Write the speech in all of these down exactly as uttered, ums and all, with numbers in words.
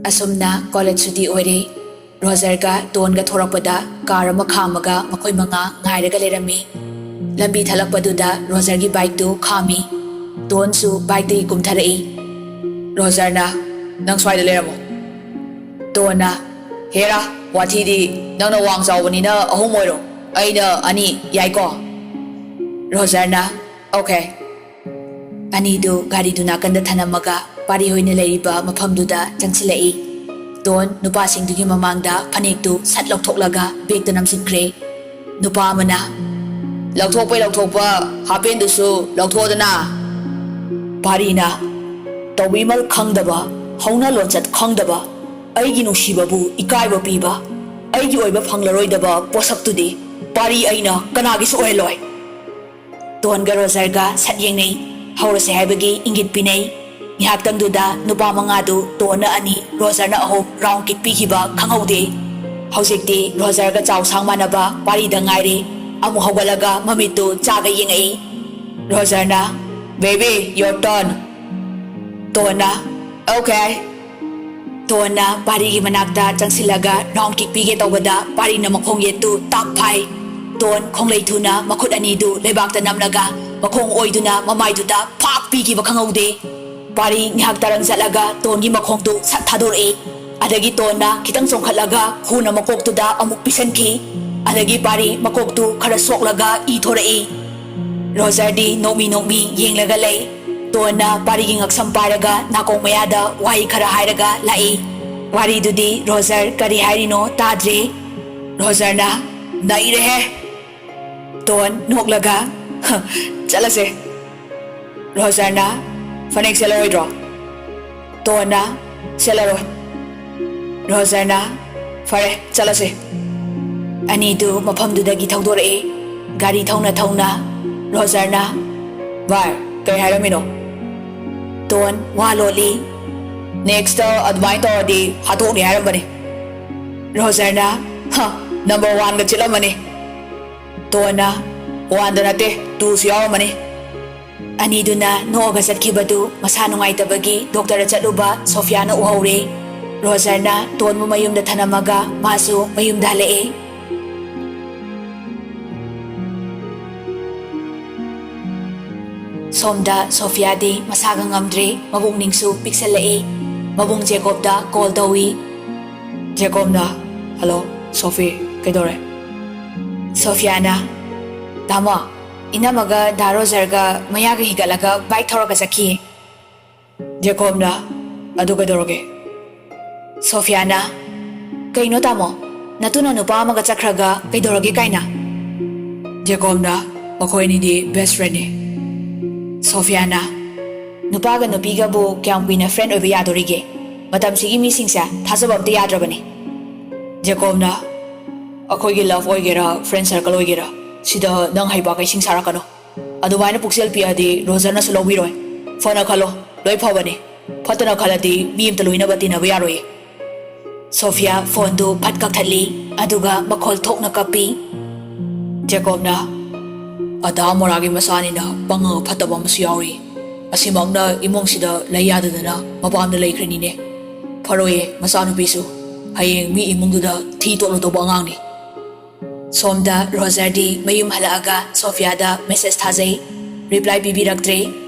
ꯑꯁꯨꯝꯅ ꯀꯣꯂꯦꯖ ꯁꯨꯇꯤ ꯑꯣꯏꯔꯦ꯫ ꯔꯣꯖꯔꯒ ꯇꯣꯟꯒ ꯊꯣꯔꯛꯄꯗ ꯀꯥꯔ ꯑꯃ ꯈꯥꯝꯃꯒ ꯃꯈꯣꯏ ꯃꯉꯥ ꯉꯥꯏꯔꯒ ꯂꯩꯔꯝꯃꯤ꯫ ꯂꯝꯕꯤ ꯊꯠꯂꯛꯄꯗꯨꯗ ꯔꯣꯖꯔꯒꯤ ꯕꯥꯏꯛꯇꯨ ꯈꯥꯝꯃꯤ꯫ ꯇꯣꯟꯁꯨ ꯕꯥꯏꯛꯇꯒꯤ ꯀꯨꯝꯊꯔꯛꯏ꯫ ꯔꯣꯖꯔꯅ, "ꯅꯪ ꯁ꯭ꯋꯥꯏꯗ ꯂꯩꯔꯝꯃꯣ꯫" ꯇꯣꯟꯅ, "ꯍꯦꯔꯥ, ꯋꯥꯊꯤꯗꯤ, ꯅꯪꯅ ꯋꯥꯡ ꯆꯥꯎꯕꯅꯤꯅ ꯑꯍꯨꯝ ꯑꯣꯏꯔꯣ, ꯑꯩꯅ ꯑꯅꯤ, ꯌꯥꯏꯀꯣ?" ꯔꯣꯖꯔꯅ, "ꯑꯣꯀꯦ꯫" ꯑꯅꯤꯗꯨ ꯒꯥꯔꯤꯗꯨ ꯅꯥꯀꯟꯗ ꯊꯅꯝꯃꯒ ꯄꯥꯔꯤ ꯍꯣꯏꯅ ꯂꯩꯔꯤꯕ ꯃꯐꯝꯗꯨꯗ ꯆꯪꯁꯤꯜꯂꯛꯏ꯫ ꯇꯣꯟ ꯅꯨꯄꯥꯁꯤꯡꯗꯨꯒꯤ ꯃꯃꯥꯡꯗ ꯐꯅꯦꯛꯇꯨ ꯁꯠ ꯂꯧꯊꯣꯛꯂꯒ ꯕꯦꯛꯇ ꯅꯝꯁꯤꯟꯈ꯭ꯔꯦ꯫ ꯅꯨꯄꯥ ꯑꯃꯅ, "ꯂꯧꯊꯣꯛꯄꯩ ꯂꯧꯊꯣꯛꯄ, ꯍꯥꯄꯦꯟꯗꯨꯁꯨ ꯂꯧꯊꯣꯛꯑꯗꯅ꯫" ꯄꯥꯔꯤꯅ, "ꯇꯧꯕꯤꯃꯜ ꯈꯪꯗꯕ, ꯍꯧꯅ ꯂꯣꯟꯆꯠ ꯈꯪꯗꯕ, ꯑꯩꯒꯤ ꯅꯨꯡꯁꯤꯕꯕꯨ ꯏꯀꯥꯏꯕ ꯄꯤꯕ, ꯑꯩꯒꯤ ꯑꯣꯏꯕ ꯐꯪꯂꯔꯣꯏꯗꯕ ꯄꯣꯠꯁꯛꯇꯨꯗꯤ ꯄꯥꯔꯤ ꯑꯩꯅ ꯀꯅꯥꯒꯤꯁꯨ ꯑꯣꯏꯍꯜꯂꯣꯏ꯫" ꯇꯣꯟꯒ ꯔꯣꯖꯔꯒ ꯁꯠ ꯌꯦꯡꯅꯩ꯫ ꯍꯧꯔꯁꯦ ꯍꯥꯏꯕꯒꯤ ꯏꯪꯒꯤꯠ ꯄꯤꯅꯩ꯫ ꯉꯥꯏꯍꯥꯛꯇꯪꯗꯨꯗ ꯅꯨꯄꯥ ꯃꯉꯥꯗꯨ ꯇꯣꯟꯅ ꯑꯅꯤ, ꯔꯣꯖꯔꯅ ꯑꯍꯨꯝ ꯔꯥꯎꯟ ꯀꯤꯛ ꯄꯤꯈꯤꯕ ꯈꯪꯍꯧꯗꯦ꯫ ꯍꯧꯖꯤꯛꯇꯤ ꯔꯣꯖꯔꯒ ꯆꯥꯎ ꯁꯥꯡ ꯃꯥꯟꯅꯕ ꯄꯥꯔꯤꯗ ꯉꯥꯏꯔꯦ꯫ ꯑꯃꯨꯛ ꯍꯧꯒꯠꯂꯒ ꯃꯃꯤꯠꯇꯨ ꯆꯥꯒ ꯌꯦꯡꯉꯛꯏ꯫ ꯔꯣꯖꯔꯅ, "Baby, your turn." ꯇꯣꯟꯅ, "Okay." ꯇꯣꯟꯅ ꯄꯥꯔꯤꯒꯤ ꯃꯅꯥꯛꯇ ꯆꯪꯁꯤꯜꯂꯒ ꯔꯥꯎꯟ ꯀꯤꯛ ꯄꯤꯒꯦ ꯇꯧꯕꯗ ꯄꯥꯔꯤꯅ ꯃꯈꯣꯡ ꯌꯦꯠꯇꯨ ꯇꯥꯛ ꯐꯥꯏ꯫ ꯇꯣꯟ ꯈꯣꯡꯂꯩ ꯊꯨꯅ ꯃꯈꯨꯠ ꯑꯅꯤꯗꯨ ꯂꯩꯕꯥꯛꯇ ꯅꯝꯂꯒ ꯃꯈꯣꯡ ꯑꯣꯏꯗꯨꯅ ꯃꯃꯥꯏꯗꯨꯗ ꯐꯥꯛ ꯄꯤꯈꯤꯕ ꯈꯪꯍꯧꯗꯦ꯫ ꯄꯥꯔꯤ ꯉꯥꯏꯍꯥꯛ ꯇꯔꯪ ꯆꯠꯂꯒ ꯇꯣꯟꯒꯤ ꯃꯈꯣꯡꯗꯨ ꯁꯠ ꯊꯥꯗꯣꯔꯛꯏ꯫ ꯑꯗꯒꯤ ꯇꯣꯟꯅ ꯈꯤꯇꯪ ꯆꯣꯡꯈꯠꯂꯒ ꯈꯨꯅ ꯃꯀꯣꯛꯇꯨꯗ ꯑꯃꯨꯛ ꯄꯤꯁꯟꯈꯤ꯫ ꯑꯗꯒꯤ ꯄꯥꯔꯤ ꯃꯀꯣꯛꯇꯨ ꯈꯔ ꯁꯣꯛꯂꯒ ꯏ ꯊꯣꯔꯛꯏ꯫ ꯔꯣꯖꯔꯗꯤ ꯅꯣꯛꯃꯤ ꯅꯣꯛꯃꯤ ꯌꯦꯡꯂꯒ ꯂꯩ꯫ ꯇꯣꯟꯅ ꯄꯥꯔꯤꯒꯤ ꯉꯛꯁꯝ ꯄꯥꯏꯔꯒ ꯅꯥꯀꯣꯡ ꯃꯌꯥꯗ ꯋꯥꯍꯩ ꯈꯔ ꯍꯥꯏꯔꯒ ꯂꯥꯛꯏ꯫ ꯋꯥꯔꯤꯗꯨꯗꯤ ꯔꯣꯖꯔ ꯀꯔꯤ ꯍꯥꯏꯔꯤꯅꯣ ꯇꯥꯗ꯭ꯔꯦ꯫ ꯔꯣꯖꯔꯅ, "ꯅꯩꯔꯦꯍꯦ!" ꯇꯣꯟ ꯅꯣꯛꯂꯒ, "ꯍ, ꯆꯠꯂꯁꯦ꯫" ꯔꯣꯖꯔꯅ, "ꯐꯅꯦꯛ ꯁꯦꯠꯂꯔꯣꯏꯗ꯭ꯔꯣ?" ꯇꯣꯟꯅ, "ꯁꯦꯠꯂꯔꯣꯏ꯫" ꯔꯣꯖꯔꯅ, "ꯐꯔꯦ, ꯆꯠꯂꯁꯦ꯫" ꯑꯅꯤꯗꯨ ꯃꯐꯝꯗꯨꯗꯒꯤ ꯊꯧꯗꯣꯔꯛꯏ꯫ ꯒꯥꯔꯤ ꯊꯧꯅ ꯊꯧꯅ ꯔꯣꯖꯔꯅ, "ꯚꯥꯏ, ꯀꯩ ꯍꯥꯏꯔꯝꯃꯤꯅꯣ?" ꯇꯣꯟ ꯋꯥ ꯂꯣꯠꯂꯤ꯫ "ꯅꯦꯛꯁꯇ ꯑꯗꯨꯃꯥꯏꯅ ꯇꯧꯔꯗꯤ ꯍꯥꯠꯇꯣꯛꯅꯤ ꯍꯥꯏꯔꯝꯕꯅꯤ꯫" ꯔꯣꯖꯔꯅ, "ꯍ, ꯅꯝꯕꯔ ꯋꯥꯟꯒ ꯆꯤꯠꯂꯝꯃꯅꯤ꯫" ꯇꯣꯟꯅ, "ꯋꯥꯟꯗ ꯅꯠꯇꯦ, ꯇꯨꯁꯨ ꯌꯥꯎꯔꯝꯃꯅꯤ꯫" ꯑꯅꯤꯗꯨꯅ ꯅꯣꯛꯑꯒ ꯆꯠꯈꯤꯕꯗꯨ ꯃꯁꯥ ꯅꯨꯡꯉꯥꯏꯇꯕꯒꯤ ꯗꯣꯛꯇꯔꯗ ꯆꯠꯂꯨꯕ ꯁꯣꯐꯤꯌꯥꯅ ꯎꯍꯧꯔꯦ꯫ ꯔꯣꯖꯔꯅ ꯇꯣꯟꯕꯨ ꯃꯌꯨꯝꯗ ꯊꯅꯝꯃꯒ ꯃꯥꯁꯨ ꯃꯌꯨꯝꯗ ꯍꯜꯂꯛꯑꯦ꯫ ꯁꯣꯝꯗ ꯁꯣꯐꯤꯌꯥꯗꯤ ꯃꯁꯥꯒ ꯉꯝꯗ꯭ꯔꯦ, ꯃꯕꯨꯛꯅꯤꯡꯁꯨ ꯄꯤꯛꯁꯜꯂꯛꯏ꯫ ꯃꯕꯨꯡ ꯖꯦꯀꯣꯕꯇ ꯀꯣꯜ ꯇꯧꯏ꯫ ꯖꯦꯀꯣꯕꯅ, "ꯍꯜꯂꯣ, ꯁꯣꯐꯤ, ꯀꯩꯗꯧꯔꯦ?" ꯁꯣꯐꯤꯌꯥꯅ, "ꯇꯥꯃꯣ, ꯏꯅꯝꯃꯒ ꯗꯥ ꯔꯣꯖꯔꯒ ꯃꯌꯥꯒ ꯍꯤꯒꯠꯂꯒ ꯕꯥꯏꯛ ꯊꯧꯔꯒ ꯆꯠꯈꯤ꯫" ꯖꯦꯀꯣꯕꯅ, "ꯑꯗꯨ ꯀꯩꯗꯧꯔꯒꯦ?" ꯁꯣꯐꯤꯌꯥꯅ, "ꯀꯩꯅꯣ ꯇꯥꯃꯣ, ꯅꯇꯨꯅ ꯅꯨꯄꯥ ꯑꯃꯒ ꯆꯠꯈ꯭ꯔꯒ ꯀꯩꯗꯧꯔꯒꯦ ꯀꯥꯏꯅ?" ꯖꯦꯀꯣꯕꯅ, "ꯃꯈꯣꯏ ꯑꯅꯤꯗꯤ ꯕꯦꯁ ꯐ꯭ꯔꯦꯟꯅꯤ꯫" ꯁꯣꯐꯤꯌꯥꯅ, "ꯅꯨꯄꯥꯒ ꯅꯨꯄꯤꯒꯕꯨ ꯀꯌꯥꯝ ꯀꯨꯏꯅ ꯐ꯭ꯔꯦꯟ ꯑꯣꯏꯕ ꯌꯥꯗꯣꯔꯤꯒꯦ? ꯃꯇꯝꯁꯤꯒꯤ ꯃꯤꯁꯤꯡꯁꯦ ꯊꯥꯖꯕ ꯑꯝꯇ ꯌꯥꯗ꯭ꯔꯕꯅꯤ꯫" ꯖꯦꯀꯣꯕꯅ, "ꯑꯩꯈꯣꯏꯒꯤ ꯂꯚ ꯑꯣꯏꯒꯦꯔꯥ, ꯐ꯭ꯔꯦꯟ ꯁꯔꯀꯜ ꯑꯣꯏꯒꯦꯔꯥ, ꯁꯤꯗ ꯅꯪ ꯍꯩꯕꯥꯛ ꯀꯩꯁꯤꯡ ꯁꯥꯔꯛꯀꯅꯨ꯫ ꯑꯗꯨꯃꯥꯏꯅ ꯄꯨꯛꯆꯦꯜ ꯄꯤꯛꯑꯗꯤ ꯔꯣꯖꯔꯅꯁꯨ ꯂꯧꯕꯤꯔꯣꯏ꯫ ꯐꯅ ꯈꯜꯂꯣ, ꯂꯣꯏ ꯐꯕꯅꯤ꯫ ꯐꯠꯇꯅ ꯈꯜꯂꯗꯤ ꯃꯤ ꯑꯝꯇ ꯂꯣꯏꯅꯕ ꯇꯤꯟꯅꯕ ꯌꯥꯔꯣꯏꯌꯦ꯫" ꯁꯣꯐꯤꯌꯥ ꯐꯣꯟꯗꯨ ꯐꯠ ꯀꯛꯊꯠꯂꯤ, ꯑꯗꯨꯒ ꯃꯈꯣꯜ ꯊꯣꯛꯅ ꯀꯞꯄꯤ꯫ ꯖꯦꯀꯣꯕꯅ, "ꯑꯗꯥ ꯃꯣꯔꯥꯒꯤ ꯃꯆꯥꯅꯤꯅ ꯄꯪꯉꯒ ꯐꯠꯇꯕ ꯑꯃꯁꯨ ꯌꯥꯎꯔꯤ꯫ ꯑꯁꯤꯃꯛꯅ ꯏꯃꯨꯡꯁꯤꯗ ꯂꯩ ꯌꯥꯗꯗꯅ ꯃꯄꯥꯟꯗ ꯂꯩꯈ꯭ꯔꯤꯅꯤꯅꯦ꯫ ꯐꯔꯣꯏꯌꯦ, ꯃꯆꯥꯅꯨꯄꯤꯁꯨ ꯍꯌꯦꯡ ꯃꯤ ꯏꯃꯨꯡꯗꯨꯗ ꯊꯤ ꯇꯣꯠꯂꯨꯗꯧꯕ ꯑꯉꯥꯡꯅꯤ꯫" ꯁꯣꯝꯗ ꯔꯣꯖꯔꯗꯤ ꯃꯌꯨꯝ ꯍꯜꯂꯛꯑꯒ ꯁꯣꯐꯤꯌꯥꯗ ꯃꯦꯁꯦꯖ ꯊꯥꯖꯩ꯫ ꯔꯤꯄ꯭ꯂꯥꯏ ꯄꯤꯕꯤꯔꯛꯇ꯭ꯔꯦ꯫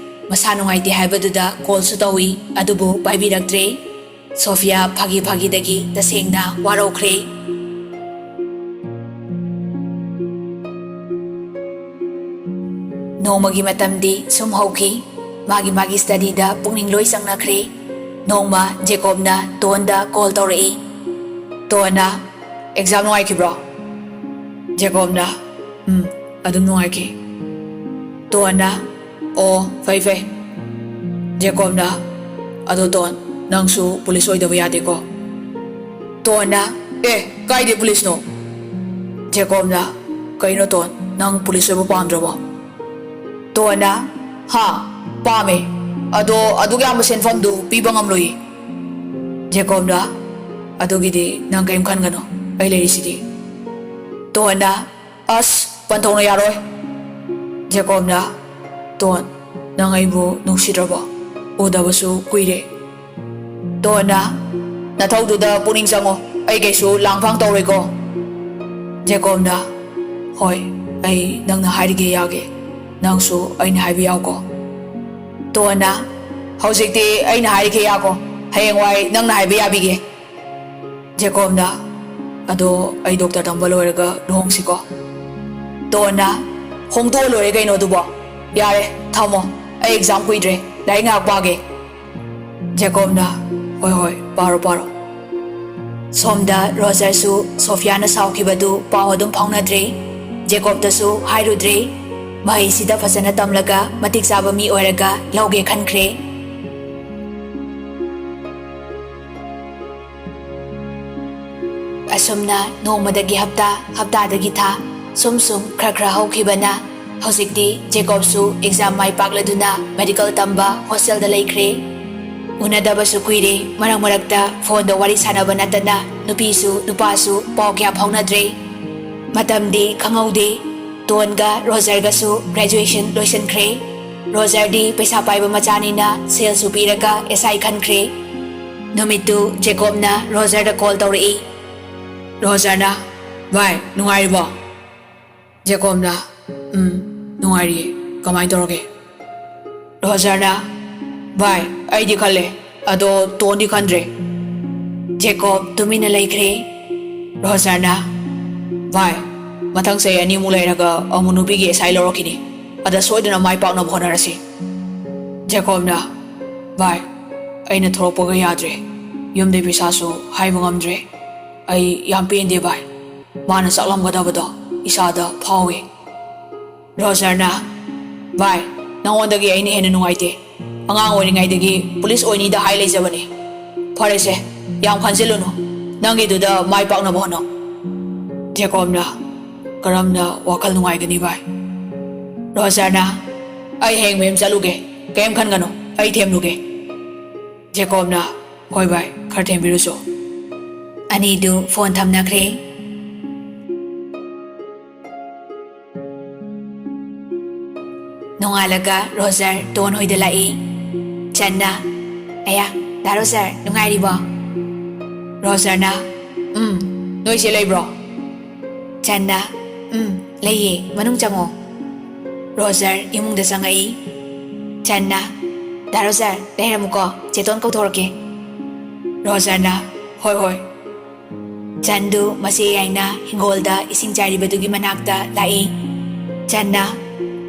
ꯃꯁꯥ ꯅꯨꯡꯉꯥꯏꯇꯦ ꯍꯥꯏꯕꯗꯨꯗ ꯀꯣꯜꯁꯨ ꯇꯧꯏ, ꯑꯗꯨꯕꯨ ꯄꯥꯏꯕꯤꯔꯛꯇ꯭ꯔꯦ꯫ ꯁꯣꯐꯤꯌꯥ ꯐꯥꯒꯤ ꯐꯥꯒꯤꯗꯒꯤ ꯇꯁꯦꯡꯅ ꯋꯥꯔꯧꯈ꯭ꯔꯦ꯫ ꯅꯣꯡꯃꯒꯤ ꯃꯇꯝꯗꯤ ꯁꯨꯝ ꯍꯧꯈꯤ꯫ ꯃꯥꯒꯤ ꯃꯥꯒꯤ ꯁ꯭ꯇꯗꯤꯗ ꯄꯨꯛꯅꯤꯡ ꯂꯣꯏ ꯆꯪꯅꯈ꯭ꯔꯦ꯫ ꯅꯣꯡꯃ ꯖꯦꯀꯣꯕꯅ ꯇꯣꯟꯗ ꯀꯣꯜ ꯇꯧꯔꯛꯏ꯫ ꯇꯣꯟꯅ, "ꯑꯦꯛꯖꯥꯝ ꯅꯨꯡꯉꯥꯏꯈꯤꯕ꯭ꯔꯣ?" ꯖꯦꯀꯣꯕꯅ, "ꯎꯝ, ꯑꯗꯨꯝ ꯅꯨꯡꯉꯥꯏꯈꯤ꯫" ꯇꯣꯟꯅ, "ꯑꯣ, ꯐꯩ ꯐꯩ꯫" ꯖꯦꯀꯣꯕꯅ, "ꯑꯗꯣ ꯇꯣꯟ, ꯅꯪꯁꯨ ꯄꯨꯂꯤꯁ ꯑꯣꯏꯗꯕ ꯌꯥꯗꯦꯀꯣ꯫" ꯇꯣꯟꯅ, "ꯑꯦ, ꯀꯥꯏꯗꯦ ꯄꯨꯂꯤꯁꯅꯣ?" ꯖꯦꯀꯣꯕꯅ, "ꯀꯩꯅꯣ ꯇꯣꯟ, ꯅꯪ ꯄꯨꯂꯤꯁ ꯑꯣꯏꯕ ꯄꯥꯝꯗ꯭ꯔꯕꯣ?" ꯇꯣꯟꯅ, "ꯍꯥ, ꯄꯥꯝꯃꯦ꯫ ꯑꯗꯣ ꯑꯗꯨꯛ ꯌꯥꯝꯕ ꯁꯦꯟꯐꯝꯗꯨ ꯄꯤꯕ ꯉꯝꯂꯣꯏꯌꯦ꯫" ꯖꯦꯀꯣꯕꯅ, "ꯑꯗꯨꯒꯤꯗꯤ ꯅꯪ ꯀꯔꯤꯝ ꯈꯟꯒꯅꯨ, ꯑꯩ ꯂꯩꯔꯤꯁꯤꯗꯤ꯫" ꯇꯣꯟꯅ, "ꯑꯁ, ꯄꯟꯊꯧꯅ ꯌꯥꯔꯣꯏ꯫" ꯖꯦꯀꯣꯕꯅ, "ꯇꯣꯟ, ꯅꯪ ꯑꯩꯕꯨ ꯅꯨꯡꯁꯤꯗ꯭ꯔꯕꯣ? ꯎꯗꯕꯁꯨ ꯀꯨꯏꯔꯦ꯫" ꯇꯣꯟꯅ, ꯅꯊꯧꯗꯨꯗ ꯄꯨꯛꯅꯤꯡ ꯆꯪꯉꯣ꯫ ꯑꯩ ꯀꯩꯁꯨ ꯂꯥꯡꯐꯥꯡ ꯇꯧꯔꯣꯏꯀꯣ꯫ ꯖꯦꯀꯣꯕꯅ, "ꯍꯣꯏ, ꯑꯩ ꯅꯪꯅ ꯍꯥꯏꯔꯤꯒꯦ ꯌꯥꯒꯦ꯫ ꯅꯪꯁꯨ ꯑꯩꯅ ꯍꯥꯏꯕ ꯌꯥꯎꯀꯣ꯫" ꯇꯣꯟꯅ, "ꯍꯧꯖꯤꯛꯇꯤ ꯑꯩꯅ ꯍꯥꯏꯔꯤꯒꯦ ꯌꯥꯀꯣ꯫ ꯍꯌꯦꯡꯋꯥꯏ ꯅꯪꯅ ꯍꯥꯏꯕ ꯌꯥꯕꯤꯒꯦ꯫" ꯖꯦꯀꯣꯕꯅ, "ꯑꯗꯣ ꯑꯩ ꯗꯣꯛꯇꯔ ꯇꯝꯕ ꯂꯣꯏꯔꯒ ꯂꯨꯍꯣꯡꯁꯤꯀꯣ꯫" ꯇꯣꯟꯅ, "ꯍꯣꯡꯗꯣꯛꯑ ꯂꯣꯏꯔꯦ ꯀꯩꯅꯣ ꯑꯗꯨꯕꯣ꯫ ꯌꯥꯔꯦ, ꯊꯝꯃꯣ꯫ ꯑꯩ ꯑꯦꯛꯖꯥꯝ ꯀꯨꯏꯗ꯭ꯔꯦ꯫ ꯂꯥꯏꯔꯤꯛ ꯉꯥꯏꯍꯥꯛ ꯄꯥꯒꯦ꯫" ꯖꯦꯀꯣꯕꯅ, "ꯍꯣꯏ, ꯍꯣꯏ, ꯄꯥꯔꯣ, ꯄꯥꯔꯣ꯫" ꯁꯣꯝꯗ ꯔꯣꯖꯔꯁꯨ ꯁꯣꯐꯤꯌꯥꯅ ꯁꯥꯎꯈꯤꯕꯗꯨ ꯄꯥꯎ ꯑꯗꯨꯝ ꯐꯥꯎꯅꯗ꯭ꯔꯦ꯫ ꯖꯦꯀꯣꯕꯇꯁꯨ ꯍꯥꯏꯔꯨꯗ꯭ꯔꯦ꯫ ꯃꯍꯩꯁꯤꯗ ꯐꯖꯅ ꯇꯝꯂꯒ ꯃꯇꯤꯛ ꯆꯥꯕ ꯃꯤ ꯑꯣꯏꯔꯒ ꯂꯧꯒꯦ ꯈꯟꯈ꯭ꯔꯦ꯫ ꯑꯁꯨꯝꯅ ꯅꯣꯡꯃꯗꯒꯤ ꯍꯞꯇꯥ, ꯍꯞꯇꯥꯗꯒꯤ ꯊꯥ, ꯁꯨꯝ ꯁꯨꯝ ꯈꯔ ꯈꯔ ꯍꯧꯈꯤꯕꯅ ꯍꯧꯖꯤꯛꯇꯤ ꯖꯦꯀꯣꯕꯁꯨ ꯑꯦꯛꯖꯥꯝ ꯃꯥꯏ ꯄꯥꯛꯂꯗꯨꯅ ꯃꯦꯗꯤꯀꯦꯜ ꯇꯝꯕ ꯍꯣꯁꯇꯦꯜꯗ ꯂꯩꯈ꯭ꯔꯦ꯫ ꯎꯅꯗꯕꯁꯨ ꯀꯨꯏꯔꯦ, ꯃꯔꯛ ꯃꯔꯛꯇ ꯐꯣꯟꯗ ꯋꯥꯔꯤ ꯁꯥꯟꯅꯕ ꯅꯠꯇꯅ ꯅꯨꯄꯤꯁꯨ ꯅꯨꯄꯥꯁꯨ ꯄꯥꯎ ꯀꯌꯥ ꯐꯥꯎꯅꯗ꯭ꯔꯦ꯫ ꯃꯇꯝꯗꯤ ꯈꯪꯍꯧꯗꯦ꯫ ꯇꯣꯟꯒ ꯔꯣꯖꯔꯒꯁꯨ ꯒ꯭ꯔꯦꯖꯨꯑꯦꯁꯟ ꯂꯣꯏꯁꯤꯟꯈ꯭ꯔꯦ꯫ ꯔꯣꯖꯔꯗꯤ ꯄꯩꯁꯥ ꯄꯥꯏꯕ ꯃꯆꯥꯅꯤꯅ ꯁꯦꯜꯁꯨ ꯄꯤꯔꯒ ꯑꯦꯁ ꯑꯥꯏ ꯈꯟꯈ꯭ꯔꯦ꯫ ꯅꯨꯃꯤꯠꯇꯨ ꯖꯦꯀꯣꯕꯅ ꯔꯣꯖꯔꯗ ꯀꯣꯜ ꯇꯧꯔꯛꯏ꯫ ꯔꯣꯖꯔꯅ, "ꯚꯥꯏ, ꯅꯨꯡꯉꯥꯏꯔꯤꯕꯣ?" ꯖꯦꯀꯣꯕꯅ, "ꯎꯝ, ꯅꯨꯡꯉꯥꯏꯔꯤꯌꯦ꯫ ꯀꯃꯥꯏꯅ ꯇꯧꯔꯒꯦ?" ꯔꯣꯖꯔꯅ, "ꯚꯥꯏ, ꯑꯩꯗꯤ ꯈꯜꯂꯦ, ꯑꯗꯣ ꯇꯣꯟꯗꯤ ꯈꯟꯗ꯭ꯔꯦ꯫" ꯖꯦꯀꯣꯕ ꯇꯨꯃꯤꯟꯅ ꯂꯩꯈ꯭ꯔꯦ꯫ ꯔꯣꯖꯔꯅ, "ꯚꯥꯏ, ꯃꯊꯪ ꯆꯍꯤ ꯑꯅꯤꯃꯨꯛ ꯂꯩꯔꯒ ꯑꯃꯨꯛ ꯅꯨꯄꯤꯒꯤ ꯑꯦꯁ ꯑꯥꯏ ꯂꯧꯔꯛꯈꯤꯅꯤ꯫ ꯑꯗ ꯁꯣꯏꯗꯅ ꯃꯥꯏ ꯄꯥꯛꯅꯕ ꯍꯣꯠꯅꯔꯁꯤ꯫" ꯖꯦꯀꯣꯕꯅ, "ꯚꯥꯏ, ꯑꯩꯅ ꯊꯣꯔꯛꯄꯒ ꯌꯥꯗ꯭ꯔꯦ꯫ ꯌꯨꯝꯗꯩ ꯄꯩꯁꯥꯁꯨ ꯍꯥꯏꯕ ꯉꯝꯗ꯭ꯔꯦ꯫ ꯑꯩ ꯌꯥꯝ ꯄꯦꯟꯗꯦ ꯚꯥꯏ꯫ ꯃꯥꯅ ꯆꯥꯛꯂꯝꯒꯗꯕꯗꯣ ꯏꯁꯥꯗ ꯐꯥꯎꯏ꯫" ꯔꯣꯖꯔꯅ, "ꯚꯥꯏ, ꯅꯉꯣꯟꯗꯒꯤ ꯑꯩꯅ ꯍꯦꯟꯅ ꯅꯨꯡꯉꯥꯏꯇꯦ꯫ ꯑꯉꯥꯡ ꯑꯣꯏꯔꯤꯉꯩꯗꯒꯤ ꯄꯨꯂꯤꯁ ꯑꯣꯏꯅꯤꯗ ꯍꯥꯏ ꯂꯩꯖꯕꯅꯤ꯫ ꯐꯔꯦꯁꯦ, ꯌꯥꯝ ꯈꯟꯖꯤꯜꯂꯨꯅꯨ꯫ ꯅꯪꯒꯤꯗꯨꯗ ꯃꯥꯏ ꯄꯥꯛꯅꯕ ꯍꯣꯠꯅꯧ꯫" ꯖꯦꯀꯣꯕꯅ, "ꯀꯔꯝꯅ ꯋꯥꯈꯜ ꯅꯨꯡꯉꯥꯏꯒꯅꯤ ꯚꯥꯏ?" ꯔꯣꯖꯔꯅ, "ꯑꯩ ꯍꯌꯦꯡ ꯃꯌꯨꯝ ꯆꯠꯂꯨꯒꯦ꯫ ꯀꯔꯤꯝ ꯈꯟꯒꯅꯨ, ꯑꯩ ꯊꯦꯝꯂꯨꯒꯦ꯫" ꯖꯦꯀꯣꯕꯅ, "ꯍꯣꯏ ꯚꯥꯏ, ꯈꯔ ꯊꯦꯝꯕꯤꯔꯨꯆꯣ꯫" ꯑꯅꯤꯗꯨ ꯐꯣꯟ ꯊꯝꯅꯈ꯭ꯔꯦ꯫ ꯅꯣꯡꯉꯥꯜꯂꯒ ꯔꯣꯖꯔ ꯇꯣꯟ ꯍꯣꯏꯗ ꯂꯥꯛꯏ꯫ ꯆꯟꯅ, "ꯑꯌꯥ, ꯗꯥ ꯔꯣꯖꯔ, ꯅꯨꯡꯉꯥꯏꯔꯤꯕꯣ?" ꯔꯣꯖꯔꯅ, "ꯎꯝ, ꯅꯣꯏꯁꯦ ꯂꯩꯕ꯭ꯔꯣ?" ꯆꯟꯅ, "ꯎꯝ, ꯂꯩꯌꯦ, ꯃꯅꯨꯡ ꯆꯪꯉꯣ꯫" ꯔꯣꯖꯔ ꯏꯃꯨꯡꯗ ꯆꯪꯉꯛꯏ꯫ ꯆꯟꯅ, "ꯗꯥ ꯔꯣꯖꯔ, ꯂꯩꯔꯝꯃꯨꯀꯣ, ꯆꯦꯇꯣꯟ ꯀꯧꯊꯣꯔꯛꯀꯦ꯫" ꯔꯣꯖꯔꯅ, "ꯍꯣꯏ, ꯍꯣꯏ꯫" ꯆꯟꯗꯨ ꯃꯆꯦ ꯌꯥꯏꯅ ꯍꯤꯡꯒꯣꯜꯗ ꯏꯁꯤꯡ ꯆꯥꯏꯔꯤꯕꯗꯨꯒꯤ ꯃꯅꯥꯛꯇ ꯂꯥꯛꯏ꯫ ꯆꯟꯅ,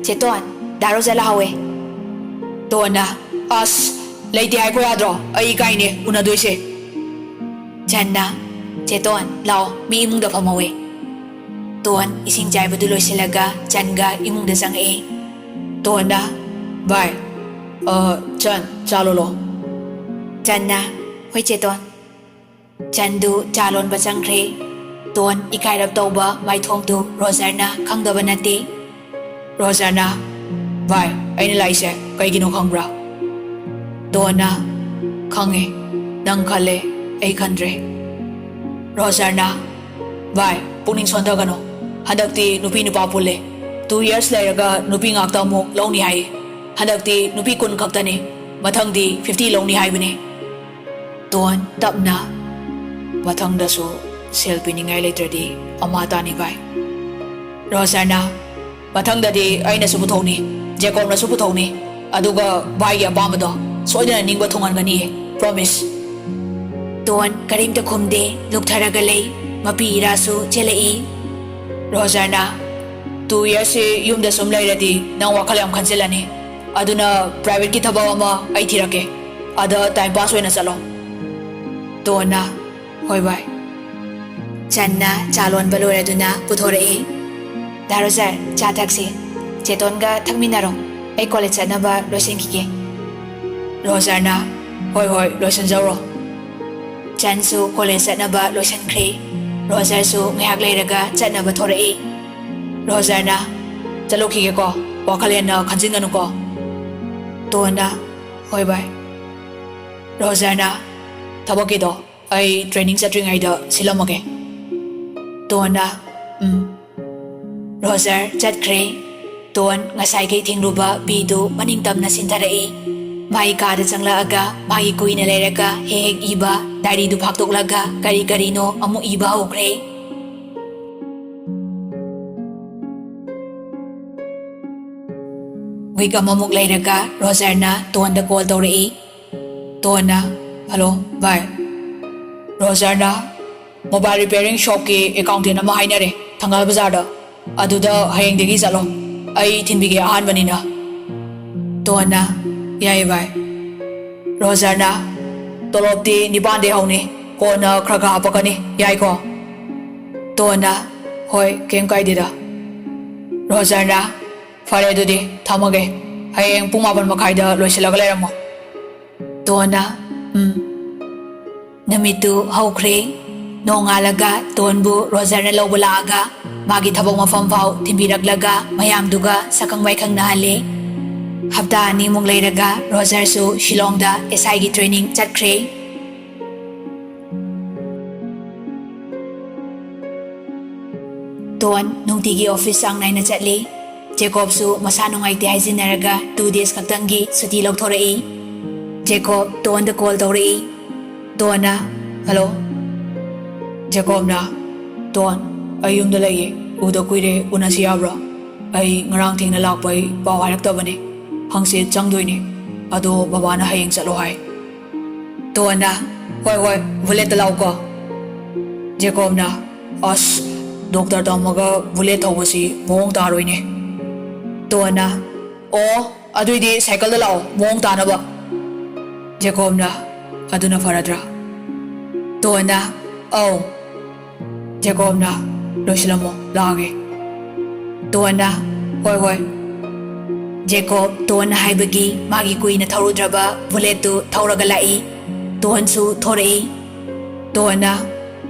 "ꯆꯦꯇꯣꯟ, ꯗꯥ ꯔꯣꯖꯔ ꯂꯥꯛꯍꯧꯋꯦ꯫" ꯇꯣꯟꯅ, "ꯑꯁ, ꯂꯩꯇꯦ ꯍꯥꯏꯈꯣ ꯌꯥꯗ꯭ꯔꯣ? ꯑꯩ ꯏꯀꯥꯏꯅꯦ ꯎꯅꯗꯣꯏꯁꯦ꯫" ꯆꯟꯅ, "ꯆꯦꯇꯣꯟ, ꯂꯥꯛꯑꯣ, ꯃꯤ ꯏꯃꯨꯡꯗ ꯐꯝꯍꯧꯋꯦ꯫" ꯇꯣꯟ ꯏꯁꯤꯡ ꯆꯥꯏꯕꯗꯨ ꯂꯣꯏꯁꯤꯜꯂꯒ ꯆꯟꯒ ꯏꯃꯨꯡꯗ ꯆꯪꯉꯛꯑꯦ꯫ ꯇꯣꯟꯅ, "ꯚꯥꯏ, ꯑ, ꯆꯟ, ꯆꯥ ꯂꯣꯜꯂꯣ꯫" ꯆꯟꯅ, "ꯍꯣꯏ, ꯆꯦꯇꯣꯟ꯫" ꯆꯟꯗꯨ ꯆꯥ ꯂꯣꯟꯕ ꯆꯪꯈ꯭ꯔꯦ꯫ ꯇꯣꯟ ꯏꯀꯥꯏꯔꯞ ꯇꯧꯕ ꯃꯥꯏꯊꯣꯡꯗꯨ ꯔꯣꯖꯔꯅ ꯈꯪꯗꯕ ꯅꯠꯇꯦ꯫ ꯔꯣꯖꯔꯅ, "ꯚꯥꯏ, ꯑꯩꯅ ꯂꯥꯛꯏꯁꯦ ꯀꯩꯒꯤꯅꯣ ꯈꯪꯕ꯭ꯔꯥ?" ꯇꯣꯟꯅ, "ꯈꯪꯉꯦ, ꯅꯪ ꯈꯜꯂꯦ, ꯑꯩ ꯈꯟꯗ꯭ꯔꯦ꯫" ꯔꯣꯖꯔꯅ, "ꯚꯥꯏ, ꯄꯨꯛꯅꯤꯡ ꯁꯣꯟꯊꯒꯅꯨ꯫ ꯍꯟꯗꯛꯇꯤ ꯅꯨꯄꯤ ꯅꯨꯄꯥ ꯄꯨꯜꯂꯦ꯫ Two years ꯂꯩꯔꯒ ꯅꯨꯄꯤ ꯉꯥꯛꯇ ꯑꯃꯨꯛ ꯂꯧꯅꯤ ꯍꯥꯏꯌꯦ꯫ ꯍꯟꯗꯛꯇꯤ ꯅꯨꯄꯤ ꯀꯨꯟ ꯈꯛꯇꯅꯤ꯫ ꯃꯊꯪꯗꯤ fifty ꯂꯧꯅꯤ ꯍꯥꯏꯕꯅꯦ꯫" ꯇꯣꯟ ꯇꯞꯅ, "ꯃꯊꯪꯗꯁꯨ ꯁꯦꯜ ꯄꯤꯅꯤꯡꯉꯥꯏ ꯂꯩꯇ꯭ꯔꯗꯤ ꯑꯃ ꯇꯥꯅꯤ ꯚꯥꯏ꯫" ꯔꯣꯖꯔꯅ, "ꯃꯊꯪꯗꯗꯤ ꯑꯩꯅꯁꯨ ꯄꯨꯊꯣꯛꯅꯤ, ꯖꯦꯀꯣꯕꯅꯁꯨ ꯄꯨꯊꯣꯛꯅꯤ꯫ ꯑꯗꯨꯒ ꯚꯥꯏꯒꯤ ꯑꯄꯥꯝꯕꯗꯣ ꯁꯣꯏꯗꯅ ꯅꯤꯡꯕ ꯊꯨꯡꯍꯟꯒꯅꯤꯌꯦ, promise꯫" ꯇꯣꯟ ꯀꯔꯤꯝꯇ ꯈꯨꯝꯗꯦ, ꯂꯨꯞꯊꯔꯒ ꯂꯩ꯫ ꯃꯄꯤ ꯏꯔꯥꯁꯨ ꯆꯦꯜꯂꯛꯏ꯫ ꯔꯣꯖꯔꯅ, "Two yearsꯁꯤ ꯌꯨꯝꯗ ꯁꯨꯝ ꯂꯩꯔꯗꯤ ꯅꯪ ꯋꯥꯈꯜ ꯌꯥꯝ ꯈꯟꯖꯤꯜꯂꯅꯤ꯫ ꯑꯗꯨꯅ privateꯀꯤ ꯊꯕꯛ ꯑꯃ ꯑꯩ ꯊꯤꯔꯛꯀꯦ꯫ ꯑꯗ time pass ꯑꯣꯏꯅ ꯆꯠꯂꯣ꯫" ꯇꯣꯟꯅ, "ꯍꯣꯏ ꯚꯥꯏ꯫" ꯆꯟꯅ ꯆꯥ ꯂꯣꯟꯕ ꯂꯣꯏꯔꯗꯨꯅ ꯄꯨꯊꯣꯔꯛꯏ꯫ "ꯗꯥ ꯔꯣꯖꯔ, ꯆꯥ ꯊꯛꯁꯤ꯫ ꯆꯦꯇꯣꯟꯒ ꯊꯛꯃꯤꯟꯅꯔꯣ꯫ ꯑꯩ college ꯆꯠꯅꯕ ꯂꯣꯏꯁꯤꯟꯈꯤꯒꯦ꯫" ꯔꯣꯖꯔꯅ, "ꯍꯣꯏ, ꯍꯣꯏ, ꯂꯣꯏꯁꯤꯟꯖꯧꯔꯣ꯫" ꯆꯟꯁꯨ college ꯆꯠꯅꯕ ꯂꯣꯏꯁꯤꯟꯈ꯭ꯔꯦ꯫ ꯔꯣꯖꯔꯁꯨ ꯉꯥꯏꯍꯥꯛ ꯂꯩꯔꯒ ꯆꯠꯅꯕ ꯊꯣꯔꯛꯏ꯫ ꯔꯣꯖꯔꯅ, "ꯆꯠꯂꯨꯈꯤꯒꯦꯀꯣ, ꯋꯥꯈꯜ ꯍꯦꯟꯅ ꯈꯟꯖꯤꯟꯒꯅꯨꯀꯣ꯫" ꯇꯣꯟꯅ, "ꯍꯣꯏ ꯚꯥꯏ꯫" ꯔꯣꯖꯔꯅ, "ꯊꯕꯛꯀꯤꯗꯣ ꯑꯩ training ꯆꯠꯇ꯭ꯔꯤꯉꯩꯗ ꯁꯤꯜꯂꯝꯃꯒꯦ꯫" ꯇꯣꯟꯅ, "ꯎꯝ꯫" ꯔꯣꯖꯔ ꯆꯠꯈ꯭ꯔꯦ꯫ ꯇꯣꯟ ꯉꯁꯥꯏꯈꯩ ꯊꯦꯡꯂꯨꯕ ꯄꯤꯗꯨ ꯃꯅꯤꯡ ꯇꯝꯅ ꯁꯤꯟꯊꯔꯛꯏ꯫ ꯃꯥꯒꯤ ꯀꯥꯗ ꯆꯪꯂꯛꯑꯒ ꯃꯥꯒꯤ ꯀꯨꯏꯅ ꯂꯩꯔꯒ ꯍꯦꯛ ꯍꯦꯛ ꯏꯕ ꯗꯥꯏꯔꯤꯗꯨ ꯐꯥꯛꯇꯣꯛꯂꯒ ꯀꯔꯤ ꯀꯔꯤꯅꯣ ꯑꯃꯨꯛ ꯏꯕ ꯍꯧꯈ꯭ꯔꯦ꯫ ꯋꯤꯛ ꯑꯃꯃꯨꯛ ꯂꯩꯔꯒ ꯔꯣꯖꯔꯅ ꯇꯣꯟꯗ ꯀꯣꯜ ꯇꯧꯔꯛꯏ꯫ ꯇꯣꯟꯅ, "ꯍꯜꯂꯣ ꯚꯥꯏ, ꯔꯣꯖꯔꯅ ꯃꯣꯕꯥꯏꯜ ꯔꯤꯄꯤꯌꯥꯔꯤꯡ ꯁꯣꯞꯀꯤ ꯑꯦꯀꯥꯎꯟꯇꯦꯟ ꯑꯃ ꯍꯥꯏꯅꯔꯦ ꯊꯪꯒꯥꯜ ꯕꯖꯥꯔꯗ, ꯑꯗꯨꯗ ꯍꯌꯦꯡꯗꯒꯤ ꯆꯠꯂꯣ, ꯑꯩ ꯊꯤꯟꯕꯤꯒꯦ ꯑꯍꯥꯟꯕꯅꯤꯅ꯫" ꯇꯣꯟꯅ, "ꯌꯥꯏꯌꯦ ꯚꯥꯏ꯫" ꯔꯣꯖꯔꯅ, "ꯇꯣꯂꯣꯞꯇꯤ ꯅꯤꯄꯥꯟꯗꯩ ꯍꯧꯅꯤ, ꯀꯣꯟꯅ ꯈꯔ ꯈꯔ ꯍꯥꯞꯄꯛꯀꯅꯤ, ꯌꯥꯏꯀꯣ?" ꯇꯣꯟꯅ, "ꯍꯣꯏ, ꯀꯩꯝ ꯀꯥꯏꯗꯦꯗ꯫" ꯔꯣꯖꯔꯅ, "ꯐꯔꯦ ꯑꯗꯨꯗꯤ, ꯊꯝꯃꯒꯦ꯫ ꯍꯌꯦꯡ ꯄꯨꯡ ꯃꯥꯄꯟ ꯃꯈꯥꯏꯗ ꯂꯣꯏꯁꯤꯜꯂꯒ ꯂꯩꯔꯝꯃꯣ꯫" ꯇꯣꯟꯅ, "ꯎꯝ꯫" ꯅꯨꯃꯤꯠꯇꯨ ꯍꯧꯈ꯭ꯔꯦ꯫ ꯅꯣꯡꯉꯥꯜꯂꯒ ꯇꯣꯟꯕꯨ ꯔꯣꯖꯔꯅ ꯂꯧꯕ ꯂꯥꯛꯑꯒ ꯃꯥꯒꯤ ꯊꯕꯛ ꯃꯐꯝ ꯐꯥꯎ ꯊꯤꯟꯕꯤꯔꯛꯂꯒ ꯃꯌꯥꯝꯗꯨꯒ ꯁꯛꯈꯪ ꯃꯥꯏꯈꯪꯅꯍꯜꯂꯦ꯫ ꯍꯞꯇꯥ ꯑꯅꯤꯃꯨꯛ ꯂꯩꯔꯒ ꯔꯣꯖꯔꯁꯨ ꯁꯤꯂꯣꯡꯗ ꯑꯦꯁ ꯑꯥꯏꯒꯤ ꯇ꯭ꯔꯦꯅꯤꯡ ꯆꯠꯈ꯭ꯔꯦ꯫ ꯇꯣꯟ ꯅꯨꯡꯇꯤꯒꯤ ꯑꯣꯐꯤꯁ ꯆꯥꯡ ꯅꯥꯏꯅ ꯆꯠꯂꯤ꯫ ꯖꯦꯀꯣꯕꯁꯨ ꯃꯁꯥ ꯅꯨꯡꯉꯥꯏꯇꯦ ꯍꯥꯏꯖꯤꯟꯅꯔꯒ ꯇꯨ ꯗꯦꯖ ꯈꯛꯇꯪꯒꯤ ꯁꯨꯇꯤ ꯂꯧꯊꯣꯔꯛꯏ꯫ ꯖꯦꯀꯣꯕ ꯇꯣꯟꯗ ꯀꯣꯜ ꯇꯧꯔꯛꯏ꯫ ꯇꯣꯟꯅ, "ꯍꯜꯂꯣ꯫" ꯖꯦꯀꯣꯕꯅ, "ꯇꯣꯟ, ꯑꯩ ꯌꯨꯝꯗ ꯂꯩꯌꯦ꯫ ꯎꯗ ꯀꯨꯏꯔꯦ, ꯎꯅꯁꯤ ꯌꯥꯕ꯭ꯔꯣ? ꯑꯩ ꯉꯔꯥꯡ ꯊꯦꯡꯅ ꯂꯥꯛꯄꯩ ꯄꯥꯎ ꯍꯥꯏꯔꯛꯇꯕꯅꯦ꯫ ꯍꯪꯆꯤꯠ ꯆꯪꯗꯣꯏꯅꯦ꯫ ꯑꯗꯣ ꯕꯕꯥꯅ ꯍꯌꯦꯡ ꯆꯠꯂꯣ ꯍꯥꯏ꯫" ꯇꯣꯟꯅ, "ꯍꯣꯏ ꯍꯣꯏ, ꯕꯨꯂꯦꯠꯇ ꯂꯥꯛꯎꯀꯣ꯫" ꯖꯦꯀꯣꯕꯅ, "ꯑꯁ, ꯗꯣꯛꯇꯔ ꯇꯝꯃꯒ ꯕꯨꯂꯦꯠ ꯊꯧꯕꯁꯤ ꯃꯑꯣꯡ ꯇꯥꯔꯣꯏꯅꯦ꯫" ꯇꯣꯟꯅ, "ꯑꯣ, ꯑꯗꯨꯏꯗꯤ ꯁꯥꯏꯀꯜꯗ ꯂꯥꯛꯑꯣ, ꯃꯑꯣꯡ ꯇꯥꯅꯕ꯫" ꯖꯦꯀꯣꯕꯅ, "ꯑꯗꯨꯅ ꯐꯔꯗ꯭ꯔꯥ?" ꯇꯣꯟꯅ, "ꯑꯧ꯫" ꯖꯦꯀꯣꯕꯅ, "ꯂꯣꯏꯁꯤꯜꯂꯝꯃꯣ, ꯂꯥꯛꯑꯒꯦ꯫" ꯇꯣꯟꯅ, "ꯍꯣꯏ ꯍꯣꯏ꯫" ꯖꯦꯀꯣꯕ ꯇꯣꯟꯅ ꯍꯥꯏꯕꯒꯤ ꯃꯥꯒꯤ ꯀꯨꯏꯅ ꯊꯧꯔꯨꯗ꯭ꯔꯕ ꯕꯨꯂꯦꯠꯇꯨ ꯊꯧꯔꯒ ꯂꯥꯛꯏ꯫ ꯇꯣꯟꯁꯨ ꯊꯣꯔꯛꯏ꯫ ꯇꯣꯟꯅ,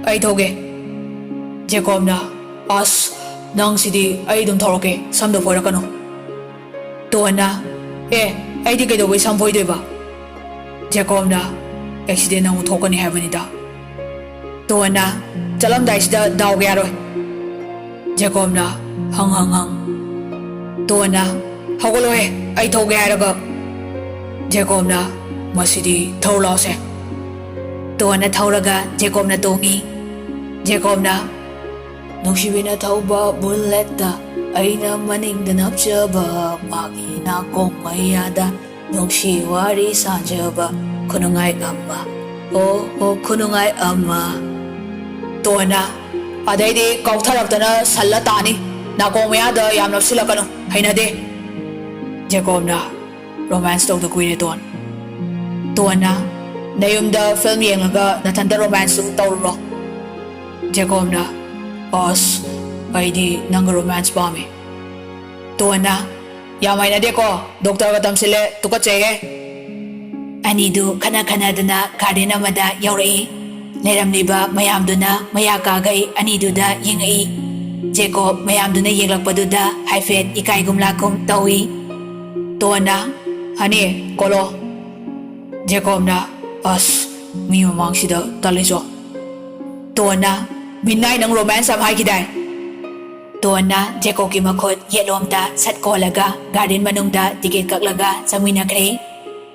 "ꯑꯩ ꯊꯧꯒꯦ꯫" ꯖꯦꯀꯣꯕꯅ, "ꯑꯁ, ꯅꯪꯁꯤꯗꯤ, ꯑꯩ ꯑꯗꯨꯝ ꯊꯧꯔꯛꯀꯦ, ꯁꯝꯗꯣ ꯐꯣꯏꯔꯛꯀꯅꯨ꯫" ꯇꯣꯟꯅ, "ꯑꯦ, ꯑꯩꯗꯤ ꯀꯩꯗꯧꯕꯩ ꯁꯝ ꯐꯣꯏꯗꯣꯏꯕ?" ꯖꯦꯀꯣꯕꯅ, "ꯑꯦꯛꯁꯤꯗꯦꯟ ꯑꯃꯨꯛ ꯊꯣꯛꯀꯅꯤ ꯍꯥꯏꯕꯅꯤꯗ꯫" ꯇꯣꯟꯅ, "ꯆꯠꯂꯝꯗꯥꯏꯁꯤꯗ ꯗꯥꯎꯒ ꯌꯥꯔꯣꯏ꯫" ꯖꯦꯀꯣꯕꯅ, "ꯍꯪ ꯍꯪ ꯍꯪ꯫" ꯇꯣꯟꯅ, "ꯍꯧꯒꯠꯂꯣꯍꯦ, ꯑꯩ ꯊꯧꯒꯦ ꯍꯥꯏꯔꯒ꯫" ꯖꯦꯀꯣꯕꯅ, "ꯃꯁꯤꯗꯤ ꯊꯧꯔꯨ ꯂꯥꯎꯁꯦ꯫" ꯇꯣꯟꯅ ꯊꯧꯔꯒ ꯖꯦꯀꯣꯕꯅ ꯇꯣꯡꯉꯤ꯫ ꯖꯦꯀꯣꯕꯅ, "ꯅꯨꯡꯁꯤꯕꯤꯅ ꯊꯧꯕ ꯕꯨꯂꯦꯠꯇ ꯑꯩꯅ ꯃꯅꯤꯡꯗ ꯅꯞꯆꯕ, ꯃꯥꯒꯤ ꯅꯥꯀꯣꯡ ꯃꯌꯥꯗ ꯅꯨꯡꯁꯤ ꯋꯥꯔꯤ ꯁꯥꯖꯕ, ꯈꯨꯅꯨꯡꯉꯥꯏ ꯑꯃ, ꯑꯣ ꯑꯣ ꯈꯨꯅꯨꯡꯉꯥꯏ ꯑꯃ꯫" ꯇꯣꯟꯅ, "ꯑꯗꯩꯗꯤ ꯀꯥꯎꯊꯔꯛꯇꯅ ꯁꯜꯂ ꯇꯥꯅꯤ꯫ ꯅꯥꯀꯣꯡ ꯃꯌꯥꯗ ꯌꯥꯝ ꯅꯞꯁꯤꯜꯂꯛꯀꯅꯨ, ꯍꯩꯅꯗꯦ꯫" ꯖꯦꯀꯣꯕꯅ, "ꯔꯣꯃꯥꯟꯁ ꯇꯧꯗ ꯀꯨꯏꯔꯦ, ꯇꯣꯟ꯫" ꯇꯣꯟꯅ, "ꯅꯌꯨꯝꯗ ꯐꯤꯜꯝ ꯌꯦꯡꯂꯒ ꯅꯊꯟꯇ ꯔꯣꯃꯥꯟꯁꯁꯨ ꯇꯧꯔꯨꯔꯣ꯫" ꯖꯦꯀꯣꯕꯅ, "ꯑꯁ, ꯑꯩꯗꯤ ꯅꯪꯒ ꯔꯣꯃꯥꯟꯁ ꯄꯥꯝꯃꯤ꯫" ꯇꯣꯟꯅ, "ꯌꯥꯝ ꯍꯩꯅꯗꯦꯀꯣ, ꯗꯣꯛꯇꯔꯒ ꯇꯝꯁꯤꯜꯂꯦ, ꯇꯨꯀꯠꯆꯩꯍꯦ꯫" ꯑꯅꯤꯗꯨ ꯈꯠꯅ ꯈꯠꯅꯗꯨꯅ ꯒꯥꯔꯗꯦꯟ ꯑꯃꯗ ꯌꯧꯔꯛꯏ꯫ ꯂꯩꯔꯝꯂꯤꯕ ꯃꯌꯥꯝꯗꯨꯅ ꯃꯌꯥ ꯀꯥꯒꯩ ꯑꯅꯤꯗꯨꯗ ꯌꯦꯡꯉꯛꯏ꯫ ꯖꯦꯀꯣꯕ ꯃꯌꯥꯝꯗꯨꯅ ꯌꯦꯡꯂꯛꯄꯗꯨꯗ ꯍꯥꯏꯐꯦꯠ ꯏꯀꯥꯏꯒꯨꯝ ꯂꯥꯛꯀꯨꯝ ꯇꯧꯏ꯫ ꯇꯣꯟꯅ, "ꯍꯅꯤ, ꯀꯣꯜꯂꯣ꯫" ꯖꯦꯀꯣꯕꯅ, "ꯑꯁ, ꯃꯤ ꯃꯃꯥꯡꯁꯤꯗ ꯇꯜꯂꯤꯆꯣ꯫" ꯇꯣꯟꯅ, "ꯃꯤꯅꯥꯏ, ꯅꯪ ꯔꯣꯃꯥꯟꯁ ꯌꯥꯝ ꯍꯥꯏꯈꯤꯗꯥꯏ?" ꯇꯣꯟꯅ ꯖꯦꯀꯣꯕꯀꯤ ꯃꯈꯨꯠ ꯌꯦꯠꯂꯣꯝꯗ ꯁꯠ ꯀꯣꯜꯂꯒ ꯒꯥꯔꯗꯦꯟ ꯃꯅꯨꯡꯗ ꯇꯤꯀꯦꯠ ꯀꯛꯂꯒ ꯆꯪꯃꯤꯟꯅꯈ꯭ꯔꯦ꯫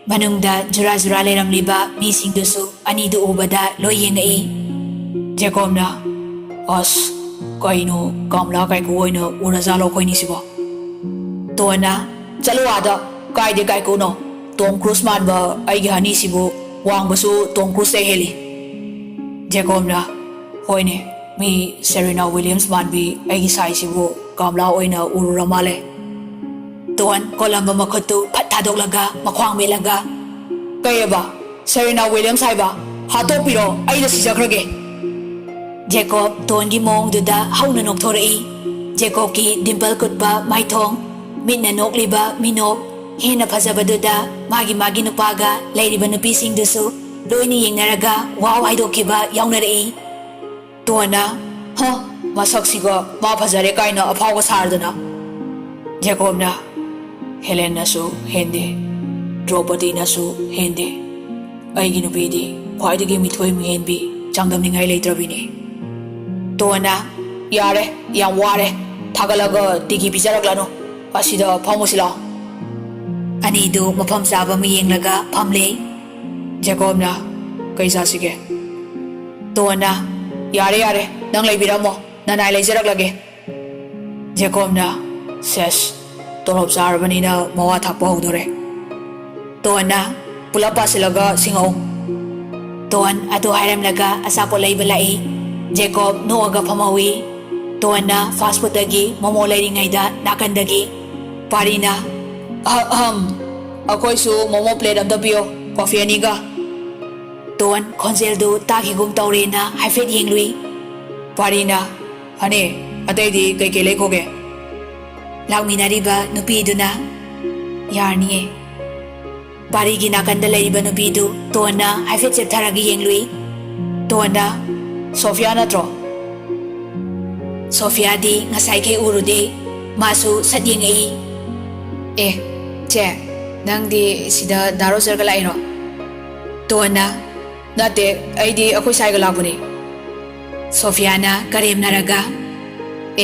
ꯃꯅꯨꯡꯗ ꯖꯨꯔꯥ ꯖꯨꯔꯥ ꯂꯩꯔꯝꯂꯤꯕ ꯃꯤꯁꯤꯡꯗꯨꯁꯨ ꯑꯅꯤꯗꯨ ꯎꯕꯗ ꯂꯣꯏ ꯌꯦꯡꯉꯛꯏ꯫ ꯖꯦꯀꯣꯕꯅ, "ꯑꯁ, ꯀꯩꯅꯣ, ꯀꯃꯂꯥ ꯀꯥꯏꯀꯨ ꯑꯣꯏꯅ ꯎꯔꯖꯥꯠꯂꯣ ꯑꯩꯈꯣꯏꯅꯤꯁꯤꯕꯣ?" ꯇꯣꯟꯅ, "ꯆꯠꯂꯨ ꯑꯥꯗ, ꯀꯥꯏꯗꯦ ꯀꯥꯏꯀꯨꯅꯣ? ꯇꯣꯝ ꯀ꯭ꯔꯨꯖ ꯃꯥꯟꯕ ꯑꯩꯒꯤ ꯍꯅꯤꯁꯤꯕꯨ ꯋꯥꯡꯕꯁꯨ ꯇꯣꯝ ꯀ꯭ꯔꯨꯖꯇꯩ ꯍꯦꯜꯂꯤ꯫" ꯖꯦꯀꯣꯕꯅ, "ꯍꯣꯏꯅꯦ, ꯃꯤ ꯁꯦꯔꯦꯅꯥ ꯋꯤꯂꯤꯌꯝꯁ ꯃꯥꯟꯕꯤ ꯑꯩꯒꯤ ꯁꯥꯏꯁꯤꯕꯨ ꯀꯃꯂꯥ ꯑꯣꯏꯅ ꯎꯔꯨꯔ ꯃꯥꯜꯂꯦ꯫" ꯇꯣꯟ ꯀꯣꯂꯝꯕ ꯃꯈꯨꯠꯇꯨ ꯐꯠ ꯊꯥꯗꯣꯛꯂꯒ ꯃꯈ꯭ꯋꯥꯡ ꯃꯦꯠꯂꯒ, "ꯀꯩꯑꯕ? ꯁꯦꯔꯦꯅꯥ ꯋꯤꯂꯤꯌꯝꯁ ꯍꯥꯏꯕ? ꯍꯥꯠꯇꯣꯛꯄꯤꯔꯣ, ꯑꯩꯅ ꯁꯤꯖꯈ꯭ꯔꯒꯦ꯫" ꯖꯦꯀꯣꯕ ꯇꯣꯟꯒꯤ ꯃꯑꯣꯡꯗꯨꯗ ꯍꯧꯅ ꯅꯣꯛꯊꯣꯔꯛꯏ꯫ ꯖꯦꯀꯣꯕꯀꯤ ꯗꯤꯝꯄꯜ ꯀꯨꯠꯄ ꯃꯥꯏꯊꯣꯡ, ꯃꯤꯠꯅ ꯅꯣꯛꯂꯤꯕ ꯃꯤꯅꯣꯛ, ꯍꯦꯟꯅ ꯐꯖꯕꯗꯨꯗ ꯃꯥꯒꯤ ꯃꯥꯒꯤ ꯅꯨꯄꯥꯒ ꯂꯩꯔꯤꯕ ꯅꯨꯄꯤꯁꯤꯡꯗꯨꯁꯨ ꯂꯣꯏꯅ ꯌꯦꯡꯅꯔꯒ ꯋꯥꯎ ꯍꯥꯏꯗꯣꯛꯈꯤꯕ ꯌꯥꯎꯅꯔꯛꯏ꯫ ꯇꯣꯟꯅ, "ꯍ, ꯃꯁꯛꯁꯤꯒ ꯃꯥ ꯐꯖꯔꯦ ꯀꯥꯏꯅ ꯑꯐꯥꯎꯕ ꯁꯥꯔꯗꯅ꯫" ꯖꯦꯀꯣꯕꯅ, "ꯍꯦꯂꯦꯟꯅꯁꯨ ꯍꯦꯟꯗꯦ, ꯗ꯭ꯔꯧꯄꯗꯤꯅꯁꯨ ꯍꯦꯟꯗꯦ꯫ ꯑꯩꯒꯤ ꯅꯨꯄꯤꯗꯤ ꯈ꯭ꯋꯥꯏꯗꯒꯤ ꯃꯤꯊꯣꯏ ꯃꯤꯍꯦꯟꯕꯤ, ꯆꯥꯡꯗꯝꯅꯤꯡꯉꯥꯏ ꯂꯩꯇ꯭ꯔꯕꯤꯅꯤ꯫" ꯇꯣꯟꯅ, "ꯌꯥꯔꯦ, ꯌꯥꯝ ꯋꯥꯔꯦ, ꯊꯥꯒꯠꯂꯒ ꯇꯤꯒꯤ ꯄꯤꯖꯔꯛꯂꯅꯨ, ꯑꯁꯤꯗ ꯐꯝꯃꯨꯁꯤ ꯂꯥꯎ꯫" ꯑꯅꯤꯗꯨ ꯃꯐꯝ ꯆꯥꯕ ꯑꯃ ꯌꯦꯡꯂꯒ ꯐꯝꯂꯦ꯫ ꯖꯦꯀꯣꯕꯅ, "ꯀꯩ ꯆꯥꯁꯤꯒꯦ?" ꯇꯣꯟꯅ, "ꯌꯥꯔꯦ, ꯌꯥꯔꯦ, ꯅꯪ ꯂꯩꯕꯤꯔꯝꯃꯣ, ꯅꯅꯥꯏ ꯂꯩꯖꯔꯛꯂꯒꯦ꯫" ꯖꯦꯀꯣꯕꯅ, "ꯁꯦꯁ, ꯇꯣꯂꯣꯞ ꯆꯥꯔꯕꯅꯤꯅ ꯃꯋꯥ ꯊꯥꯛꯄ ꯍꯧꯗꯣꯔꯦ꯫" ꯇꯣꯟꯅ, "ꯄꯨꯂꯞ ꯄꯥꯁꯤꯜꯂꯒ ꯁꯤꯡꯉꯛꯎ꯫" ꯇꯣꯟ ꯑꯗꯨ ꯍꯥꯏꯔꯝꯂꯒ ꯑꯆꯥꯄꯣꯠ ꯂꯩꯕ ꯂꯥꯛꯏ꯫ ꯖꯦꯀꯣꯕ ꯅꯣꯛꯑꯒ ꯐꯝꯍꯧꯏ꯫ ꯇꯣꯟꯅ ꯐꯥꯁ ꯐꯨꯗꯇꯒꯤ ꯃꯣꯃꯣ ꯂꯩꯔꯤꯉꯩꯗ ꯅꯥꯀꯟꯗꯒꯤ ꯄꯥꯔꯤꯅ, "ꯑꯍꯝ, ꯑꯩꯈꯣꯏꯁꯨ ꯃꯣꯃꯣ ꯄ꯭ꯂꯦꯠ ꯑꯝꯇ ꯄꯤꯌꯣ, ꯀꯣꯐꯤ ꯑꯅꯤꯒ꯫" ꯇꯣꯟ ꯈꯣꯟꯖꯦꯜꯗꯨ ꯇꯥꯈꯤꯒꯨꯝ ꯇꯧꯔꯦꯅ ꯍꯥꯏꯐꯦꯠ ꯌꯦꯡꯂꯨꯏ꯫ ꯄꯥꯔꯤꯅ, "ꯍꯅꯦ, ꯑꯇꯩꯗꯤ ꯀꯩꯀꯩ ꯂꯩꯈꯣꯒꯦ?" ꯂꯥꯛꯃꯤꯟꯅꯔꯤꯕ ꯅꯨꯄꯤꯗꯨꯅ, "ꯌꯥꯔꯅꯤꯌꯦ꯫" ꯄꯥꯔꯤꯒꯤ ꯅꯥꯀꯟꯗ ꯂꯩꯔꯤꯕ ꯅꯨꯄꯤꯗꯨ ꯇꯣꯟꯅ ꯍꯥꯏꯐꯦꯠ ꯆꯦꯞꯊꯔꯒ ꯌꯦꯡꯂꯨꯏ꯫ ꯇꯣꯟꯅ, "ꯁꯣꯐꯤꯌꯥ ꯅꯠꯇ꯭ꯔꯣ?" ꯁꯣꯐꯤꯌꯥꯗꯤ ꯉꯁꯥꯏꯈꯩ ꯎꯔꯨꯗꯦ꯫ ꯃꯥꯁꯨ ꯁꯠ ꯌꯦꯡꯉꯛꯏ꯫ "ꯑꯦ, ꯆꯦ, ꯅꯪꯗꯤ ꯁꯤꯗ ꯗꯥ ꯔꯣꯖꯔꯒ ꯂꯥꯛꯏꯔꯣ?" ꯇꯣꯟꯅ, "ꯅꯠꯇꯦ, ꯑꯩꯗꯤ ꯑꯩꯈꯣꯏ ꯁꯥꯏꯒ ꯂꯥꯛꯄꯅꯤ꯫" ꯁꯣꯐꯤꯌꯥꯅ ꯀꯔꯦꯝꯅꯔꯒ,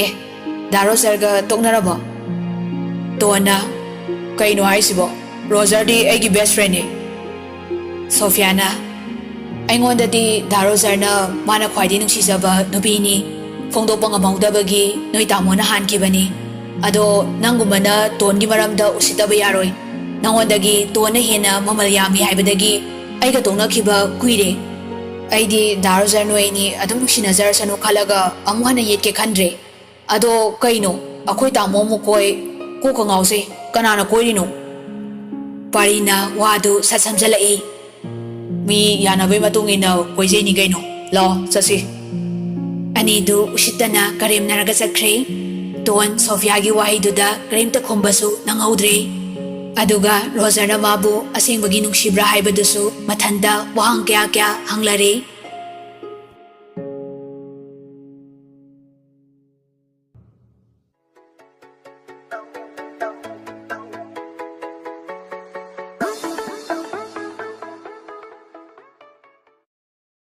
"ꯑꯦ, ꯗꯥ ꯔꯣꯖꯔꯒ ꯇꯣꯛꯅꯔꯕꯣ?" ꯇꯣꯟꯅ, "ꯀꯩꯅꯣ ꯍꯥꯏꯁꯤꯕꯣ? ꯔꯣꯖꯔꯗꯤ ꯑꯩꯒꯤ ꯕꯦꯁ ꯐ꯭ꯔꯦꯟꯅꯤ꯫" ꯁꯣꯐꯤꯌꯥꯅ, "ꯑꯩꯉꯣꯟꯗꯗꯤ ꯗꯥ ꯔꯣꯖꯔꯅ ꯃꯥꯅ ꯈ꯭ꯋꯥꯏꯗꯒꯤ ꯅꯨꯡꯁꯤꯖꯕ ꯅꯨꯄꯤꯅꯤ꯫ ꯐꯣꯡꯗꯣꯛꯄ ꯉꯝꯍꯧꯗꯕꯒꯤ ꯅꯣꯏ ꯇꯥꯃꯣꯅ ꯍꯥꯟꯈꯤꯕꯅꯤ꯫ ꯑꯗꯣ ꯅꯪꯒꯨꯝꯕꯅ ꯇꯣꯟꯒꯤ ꯃꯔꯝꯗ ꯎꯁꯤꯠꯇꯕ ꯌꯥꯔꯣꯏ꯫ ꯅꯉꯣꯟꯗꯒꯤ ꯇꯣꯟꯅ ꯍꯦꯟꯅ ꯃꯃꯜ ꯌꯥꯝꯃꯤ ꯍꯥꯏꯕꯗꯒꯤ ꯑꯩꯒ ꯇꯣꯛꯅꯈꯤꯕ ꯀꯨꯏꯔꯦ꯫ ꯑꯩꯗꯤ ꯗꯥ ꯔꯣꯖꯔ ꯅꯣꯏ ꯑꯅꯤ ꯑꯗꯨꯝ ꯅꯨꯡꯁꯤꯅꯖꯔꯁꯅꯨ ꯈꯜꯂꯒ ꯑꯃꯨꯛ ꯍꯟꯅ ꯌꯦꯠꯀꯦ ꯈꯟꯗ꯭ꯔꯦ꯫ ꯑꯗꯣ ꯀꯩꯅꯣ, ꯑꯩꯈꯣꯏ ꯇꯥꯃꯣ ꯑꯃꯨꯛ ꯀꯣꯏ? ꯀꯣꯛꯀ ꯉꯥꯎꯖꯩ꯫ ꯀꯅꯥꯅ ꯀꯣꯏꯔꯤꯅꯣ?" ꯄꯥꯔꯤꯅ ꯋꯥꯗꯨ ꯁꯠ ꯁꯝꯖꯜꯂꯛꯏ꯫ "ꯃꯤ ꯌꯥꯅꯕꯩ ꯃꯇꯨꯡ ꯏꯟꯅ ꯀꯣꯏꯖꯩꯅꯤ ꯀꯩꯅꯣ꯫ ꯂꯥꯛꯑꯣ, ꯆꯠꯁꯤ꯫" ꯑꯅꯤꯗꯨ ꯎꯁꯤꯠꯇꯅ ꯀꯔꯦꯝꯅꯔꯒ ꯆꯠꯈ꯭ꯔꯦ꯫ ꯇꯣꯟ ꯁꯣꯐꯤꯌꯥꯒꯤ ꯋꯥꯍꯩꯗꯨꯗ ꯀꯔꯤꯝꯇ ꯈꯨꯝꯕꯁꯨ ꯅꯪꯍꯧꯗ꯭ꯔꯦ꯫ ꯑꯗꯨꯒ ꯔꯣꯖꯔꯅ ꯃꯥꯕꯨ ꯑꯁꯦꯡꯕꯒꯤ ꯅꯨꯡꯁꯤꯕ꯭ꯔꯥ ꯍꯥꯏꯕꯗꯨꯁꯨ ꯃꯊꯟꯇ ꯋꯥꯍꯪ ꯀꯌꯥ ꯀꯌꯥ ꯍꯪꯂꯔꯦ꯫